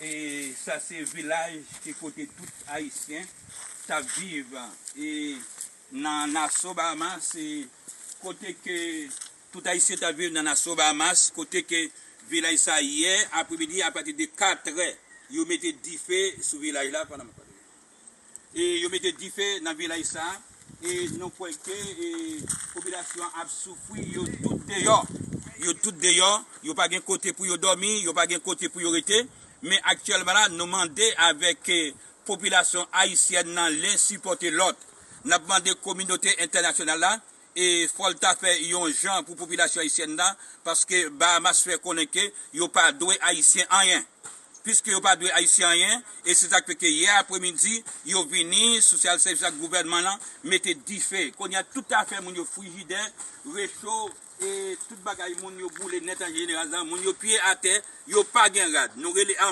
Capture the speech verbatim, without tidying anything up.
E sa se vilaj ki kote tout Ayisyen t ap viv. E nan Nassau, Bahamas, se kote ke tout Ayisyen t ap viv nan Nassau, Bahamas, kote ke vilaj sa yè apremidi apati de katrè, yo mete dife sou vilaj la pandan e yo mete dife nan vilaj sa. E nou kwè ke e, popilasyon ap soufri, yo tout deyò. Yo tout deyò, yo pa gen kote pou yo dòmi, yo pa gen kote pou yo rete. Men aktyèlman la, nou mande avèk e, popilasyon ayisyèn nan len sipòte lòt. N ap mande kominote entènasyonal la e fò l ta fè yon jan pou popilasyon ayisyèn nan, paske Bahamas fè konnen ke yo pa dwe Ayisyen anyen. Piske yo pa dwe Ayisyen anyen, e se sa k fè ke yè apremidi, yo vini, sosyal sèvis ak gouvènman lan mete dife. Kounye a, tout afè moun yo, frijidè, recho, e tout bagay moun yo boule nèt an jeneral la, moun yo pye atè, yo pa gen rad. Nou rele